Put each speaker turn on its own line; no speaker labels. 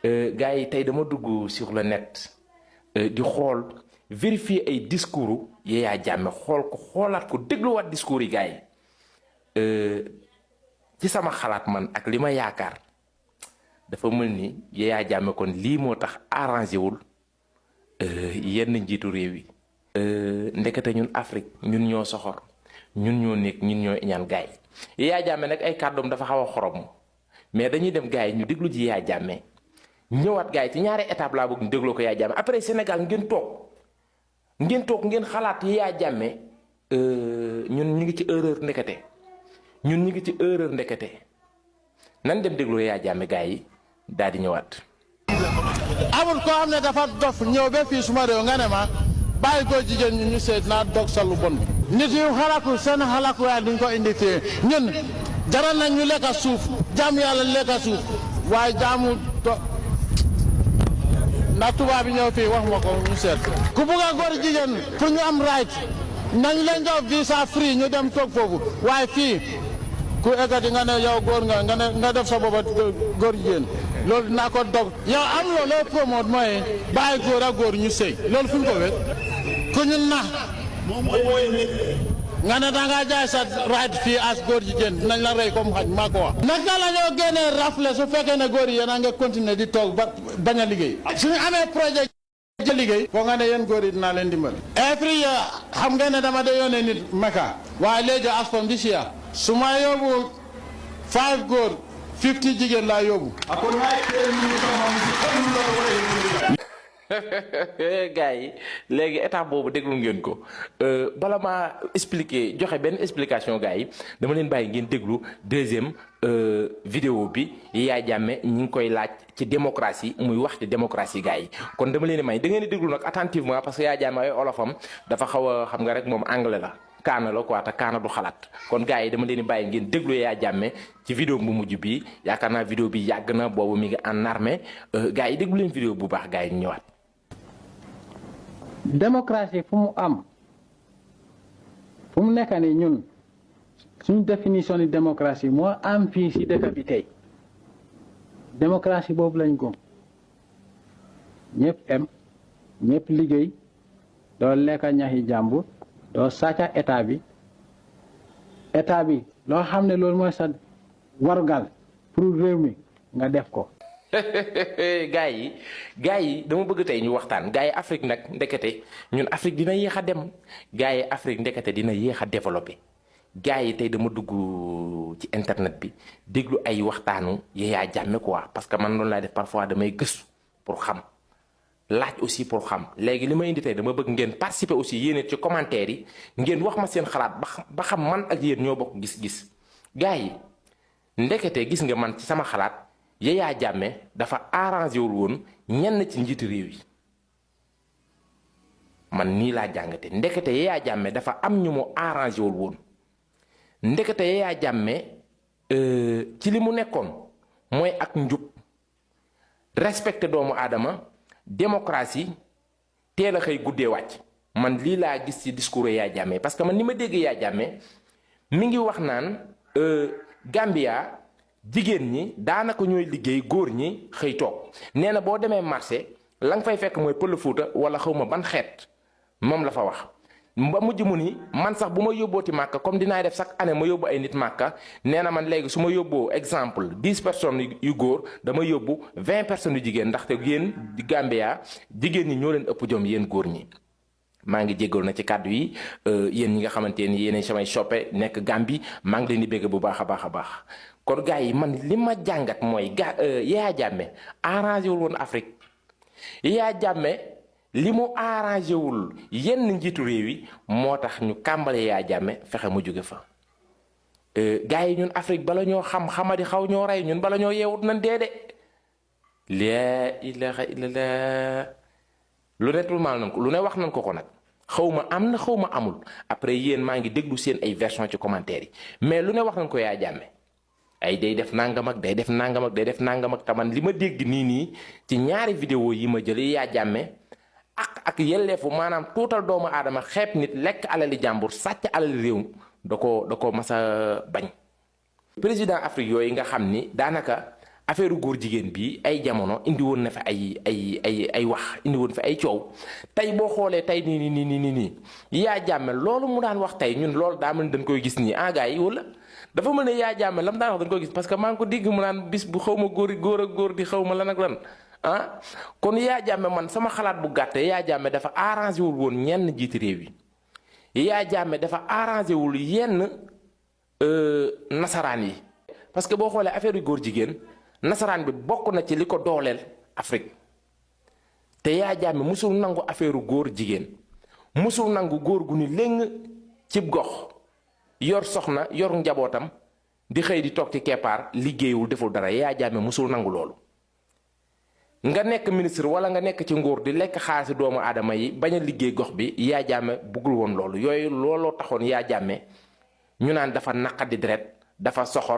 gars yi tey dama dugg sur le net di xool vérifier ay discours Yaya Jammeh xool ko xoolaat ko dégluwaat discours yi gars yi ci sama xalaat man ak li ma yaakaar dafa mel ni Yaya Jammeh kon lii moo tax arrangé wul yenn njiitu réew yi. ndekete ñun Afrique ñun ñoo soxor ñun ñoo nekk ñun ñoo ñaan gars yi Yaya Jammeh nag ay kàddoom dafa xaw a xorom mais dañuy dem gars yi ñu déglu ji Yaya Jammeh ñëwaat gars yi ci ñaari étape laa bëgg ñu dégloo ko Yaya Jammeh après Sénégal ngeen toog ngeen xalaat Yaya Jammeh ñun ñu ngi ci erreur ndekete ñun ñu ngi ci erreur ndekete nan dem dégloo Yaya Jammeh gars yi daal di ñëwaat.
amul koo xam ne dafa dof ñëw ba fii suma réew nga ne ma bàyyi ko jigéen ñi ñu seet naa dog sa lu bon bi nit yu xalaku seen xalaku waaye duñ ko indi fii ñun jaral nañ ñu lekka suuf jaam yàlla lekka suuf waaye jaamu ndax tubaab bi ñëw fii wax ma ko ñu seet ku bugg a góor jigéen pour ñu am right nañ leen jox visa free ñu dem toog foofu waaye fii ku eggati nga ne yow góor nga def sa boppa góor jigéen loolu naa ko dog yow am loolu loo promote mooy bàyyi góor ak góor ñu sëy loolu fu ñu ko wér ku ñu nax nga ne dangaa jaay sa right fii as góor jigéen dinañ la rey comme xaj maa ko wax naka la ñoo génnee rafle su fekkee ne góor yi yéen a nga continuer di toog ba bañ a liggéey suñu amee projet ja liggéey foo nga ne yéen góor yi dinaa leen dimbali every year xam ngeen ne dama de yónnee nit Mecca waaye léegi as from this year su ma yóbbu 5 góor 50 jigéen laa yóbbu.
gars yi léegi étape boobu déglu ngeen ko bala maa expliquer joxe benn explication gars yi dama leen bàyyi ngeen déglu deuxième vidéo bi Yaya Jammeh ñi ngi koy laaj ci démocratie muy wax ci démocratie gars yi kon dama leen may da ngeen di déglu nag attentivement parce que Yaya Jammeh ay olofam dafa xaw a xam nga rek moom anglais la. kaana la quoi te kaana du xalaat kon gars yi dama leen di bàyyi ngeen déglu Yaya Jammeh ci vidéo bu mujj bi yaakaar naa vidéo bi yàgg na boobu mi ngi en armée gars yi déglu leen vidéo bu baax gars yi ñëwaat.
démocratie fu mu am fu mu nekk nii ñun suñu définition ni démocratie moo am fii si dëkk bi tey démocratie boobu lañ ko ñëpp em ñëpp liggéey doo lekka ñaxi jàmbur. doo sàcca état bi loo xam ne loolu mooy sa warugal pour réew mi nga def ko.
gars yi dama bëgg tey ñu waxtaan gars yi Afrique nag ndekete ñun Afrique dina yéex a dem gars yi Afrique ndekete dina yéex a développé gars yi tey dama dugg ci internet bi déglu ay waxtaanu Yaya Jammeh quoi parce que man noonu laay def parfois damay gëstu pour xam. laaj aussi pour xam léegi li ma indi tey dama bëgg ngeen participer aussi yéen ci commentaire yi ngeen wax ma seen xalaat ba xam man ak yéen ñoo bokk gis-gis gars yi ndekete gis nga man ci sama xalaat Yaya Jammeh dafa arrangé wul woon ñenn ci njiitu réew yi man nii laa jàngate ndekete Yaya Jammeh dafa am ñu mu arrangé wul woon ndekete Yaya Jammeh ci li mu nekkoon mooy ak njub respecté doomu aadama démocratie teel a xëy guddee wàcc man lii laa gis ci discours Yaya Jammeh parce que man ni ma dégg Yaya Jammeh mi ngi wax naan Gambia jigéen ñi daanaka ñooy liggéey góor ñi xëy toog nee na boo demee marché la nga fay fekk mooy pël Fuuta wala xaw ma ban xeet moom la fa wax. ba mujj mu ni man sax bu ma yóbbooti màkka comme dinaa def chaque année ma yóbbu ay nit màkka nee na man léegi su ma yóbboo exemple 10 personnes yu góor dama yóbbu 20 personnes yu jigéen ndaxte yéen Gambia jigéen ñi ñoo leen ëpp jom yéen góor ñi. maa ngi jéggal na ci kàddu yi yéen ñi nga xamante ni yéen samay soppe nekk Gambie maa ngi leen di bégg bu baax a baax a baax kon gars yi man li ma jàngat mooy Yaya Jammeh arrangé wul woon Afrique Yaya Jammeh li mu arrangé wul yenn njiitu réew yi moo tax ñu kàmbale Yaya Jammeh fexe mu jóge fa gars yi ñun Afrique bala ñoo xamadi xaw ñoo rey ñun bala ñoo yeewut nañ dee de laa ilaha illallah lu ne tuumaal nañ ko lu ne wax nañ ko ko nag xaw ma am na xaw ma amul après yéen maa ngi déglu seen ay version ci commentaire yi mais lu ne wax nañ ko Yaya Jammeh ay day def nangam ak day def nangam ak day def nangam ak taman li ma dégg nii ci ñaari vidéo yi ma jëlee Yaya Jammeh ak yelleefu maanaam tuutal doomu aadama xeeb nit lekk alali jàmbur sàcc alali réew da ko mas a bañ. président Afrique yooyu nga xam ni daanaka affaire góor jigéen bi ay jamono indi woon na fi ay wax indi woon fi ay coow tey boo xoolee tey nii Yaya Jammeh loolu mu daan wax tey ñun loolu daa mel dañ koy gis nii gars yi wala dafa mën a Yaya Jammeh lam daan wax dañ koy gis parce que maa ngi ko dégg mu naan bis bu xaw ma góor ak góor di xaw ma lan ak lan kon Yaya Jammeh man sama xalaat bu gàtte Yaya Jammeh dafa arrangé wul woon ñenn jiiti réew yi Yaya Jammeh dafa arrangé wul yenn nasaraan yi parce que boo xoolee affaire yu góor jigéen nasaraan bi bokk na ci li ko dooleel Afrique te Yaya Jammeh musul nangu affaire góor jigéen musul nangu góor gu ni léng cib gox yor soxna yor njabootam di xëy di toog ci keppaar liggéeyul deful dara Yaya Jammeh musul nangu loolu. nga nekk ministre wala nga nekk ci nguur di lekk xaalisi doomu aadama yi bañ a liggéey gox bi Yaya Jammeh buggul woon loolu yooyu looloo taxoon Yaya Jammeh ñu naan dafa naqadi deret dafa soxor.